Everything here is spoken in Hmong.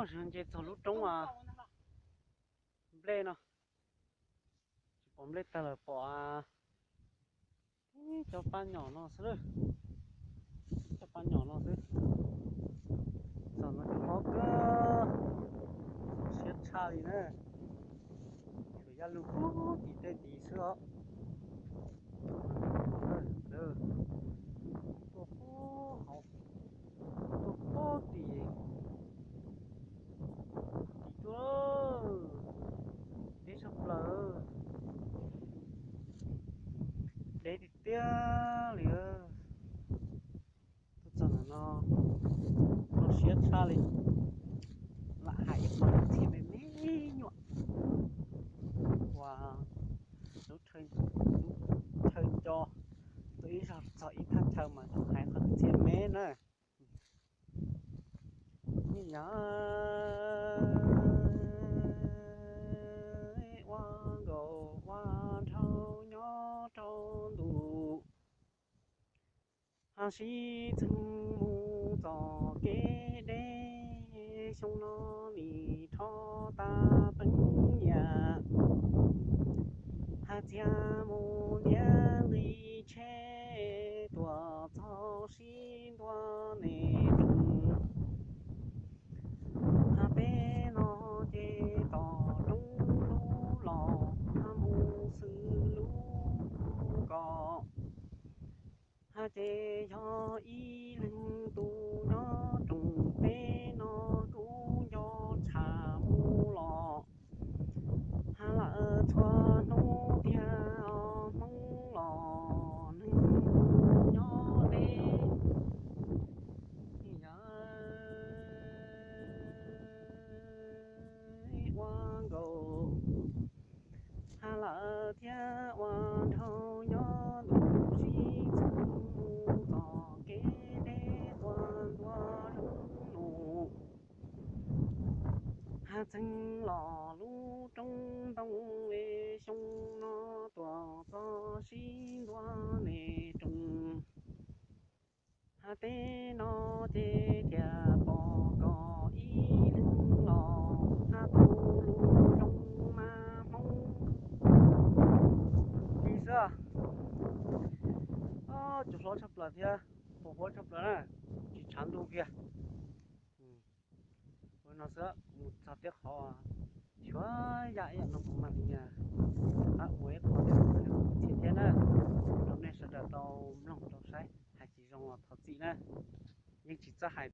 Nce txog lub roob nplej no, tsis pom nplej tag lawm, pom tib cov paj nyom no xwb, cov paj nyom no xwb. Txog no ces mob kawg, siab tshaj li na. Tsuas yaj lug puag tim tej tid xwb os. Tuaj puag hauv, tuaj puag tim, tim tuaj, deb tshaj plaws, deb tiag tiag li. Tuaj txog ntawm no, kho siab tshaj li. Lam hais ib qho txhia me me nyuam uas lub chaw nco, tuaj ib zaug txog ib thaj chaw mas hais qhov txhia me na. Yog ua nkaus ua dhau nyob rau ntuj, hab sib txheeb mus txoj kev deb, xyoo no nim rho tag peeb yam, hab txiav mus ntiav nqi tsheb tuaj txog sib ntua neeg rooj. Hab peb no ces tom roob lub los, hab mus xws lub ko, hab ces yog ib leeg tub nyob rooj, peb no kuj nco tshaj mus los. Hab lawm txhua hnub tiag os Hmoob los, neeg nyob deb, yog ua nkaus. Hab lawm thiab ua dhau nyob ntuj, sib txheeb mus txoj kev deb tuaj ntua rooj nus. Hab txheeb los lub roob ntoo, xyoo no tuaj txog sib ntua neeg rooj. Hab tej no ces tias pom koj ib leeg los, hab tus lus zoo mas Hmoob li xwb. Cua hlob tshaj plaws thiab, pos huab tshaj plaws na, tsis tshav ntuj kiag. Ua no xwb, kuv mus txog teb qhov, xyuas yam ib yam no kuv mam li ua ib qho txhia thiab na, rau nej sawv daws tau mloog tau saib. Hais tsis zoo los thov txim na. Yeej tsis txawj hais